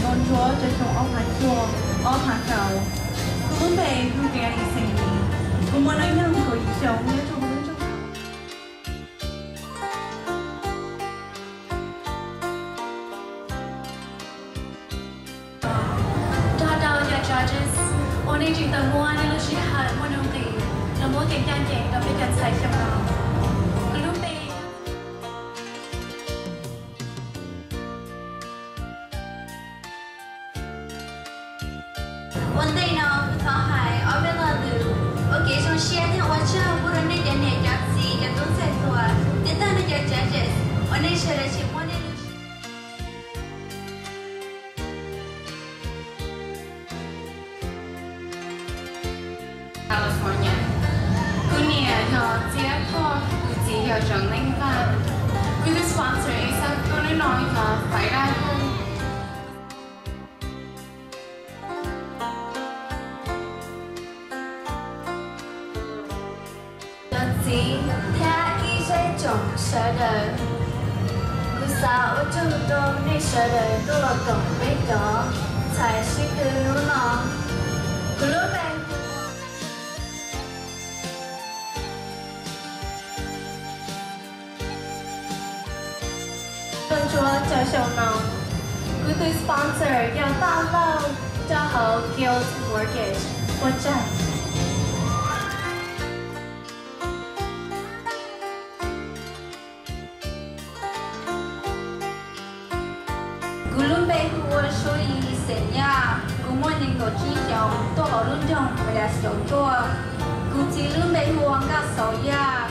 Nco ntsuav rau xyoo ob phav cuaj, ob phav kaum. Kuv lub npe hu Danny Xeem Lis. Kuv muaj hnub nyoog kaum yim xyoo nyob rau hauv lub nroog Thoj. Nrog rau cov judges uas nej tseem tau muab nej lub sij hawm muaj nuj nqis los muab kev ncaj ncees rau peb cov ntxhais xyoo no. Kuv lub npe Ua ntej no kuv thov hais ob peb lo lus ua kev zoo siab thiab ua tsaug pub rau nej cov niam cov txiv cov tub ntxhais hluas thiab tag nej cov judges uas nej sawv daws tseem muab nej lub sij California. Kuv niam yog Txiab Thoj, kuv txiv yog Zoo Leej Vaj. Kuv tus sponsor ib sab kub hnub no yog Faiv Daj Hwj. Cov txiv thiab ib zej tsoom sawv daws, kuv xav ua tsaug rau nej sawv daws tuaj los koom peb cov ntxhais sib tw hnub no. Kuv lub npe hu ua Nco ntsuav rau xyoo no. Kuv tus sponsor yog Paj Lauj rau hauv Guild Mortgage. Ua tsaug. Kuv lub npe hu ua Suab Yis Xeem Yaj, kuv muaj nees nkaum tsib xyoos, tuaj hauv lub nroog Monastery tuaj. Kuv txiv lub npe hu ua Nkaj Xauv Yaj.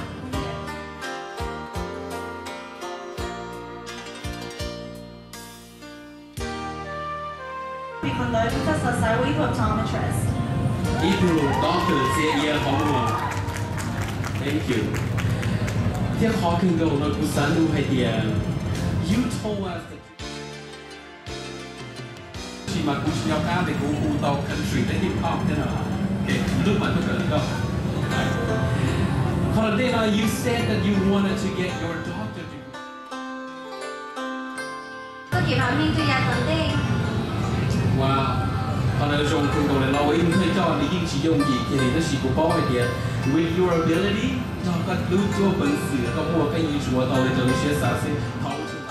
Ib tug doctor txias ia qhov muag. Thank you. Thiab qhov kawg nkaus no kuv xav nug hais tias, you told us that Tab sis mas kuv tsis nco qab tias kuv hu tau country thiab hip hop thiab no. Ok, lub mas tuaj kawm nkauj. Qhov ntej no, you said that you wanted to get your doctor degree. Koj kev mam me rau yav tom ntej. Wow, qhov ntawd zoo kawg nkaus li. Los ua ib tug thawj coj nws yeej tsis yooj yim kiag li, tab sis kuv paub hais tias with your ability, nrog koj lub cuab peev xwm koj muaj, koj yeej yuav ua tau li raws lub siab xav xwb. Thov ua tsaug.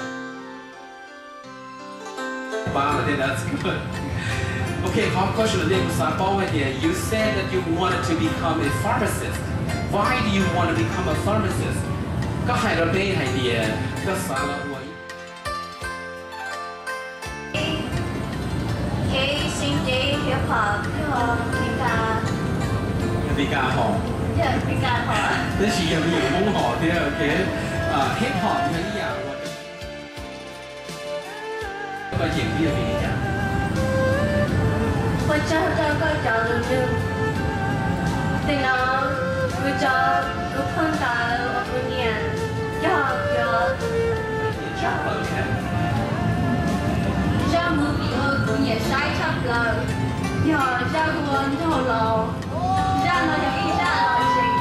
Pab lawm thiab, that's good. Ok, qhov question ntej kuv xav paub hais tias, you said that you wanted to become a pharmacist. Why do you want to become a pharmacist? Koj hais rau peb hais tias koj xav los ua ib Kev sib nce hip hop yog Meskas. Yog Meskas hom. Yog Meskas hom. Tab sis yog me nyuam Hmoob hom thiab, ok. Hip hop yog ib yam uas koj cem kuv yog vim li cas? Ua tsaug rau koj cov lus nug. Tim no kuv cov, kuv phau ntawv uas kuv nyiam yog cov zaj movie uas kuv nyiam saib tshaj plaws yog zaj hu ua Nraug Laus. Zaj no yog ib zaj lom zem.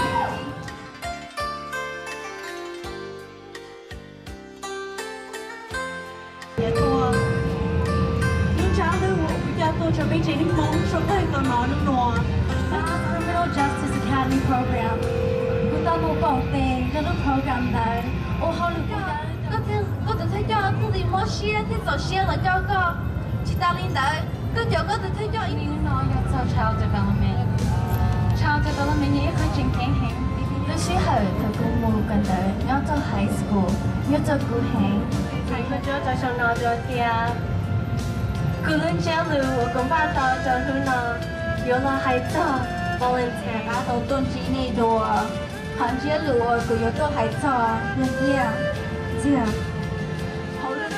Lub ntsab ntawd uas kuv coj tuaj rau peb tsev neeg Hmoob suav dawg tau hnov nub nua. Tab sis Criminal Justice Academy Program, kuv tau mus koom tes rau lub program ntawd ua hauj lwm. Koj tus thawj coj thiaj li mob siab thiab txaus siab los coj koj. Tsis tas li ntawd, koj cov, koj tus thawj coj ib hnub no yog txog child development. Child development yog ib qho tseem ceeb heev. Lub sij hawm thaum kuv mus kawm ntawv nyob rau high school, nyob rau kuv heev. Hais koj cuab rau xyoo no dua tias kuv lub ntsiab lus uas kuv npaj tau rau hnub no yuav los hais txog volunteer. Rov qab tau tuaj ntsib nej dua, qhov ntsiab lus uas kuv yuav tuaj hais txog yog tias, tias hauv lub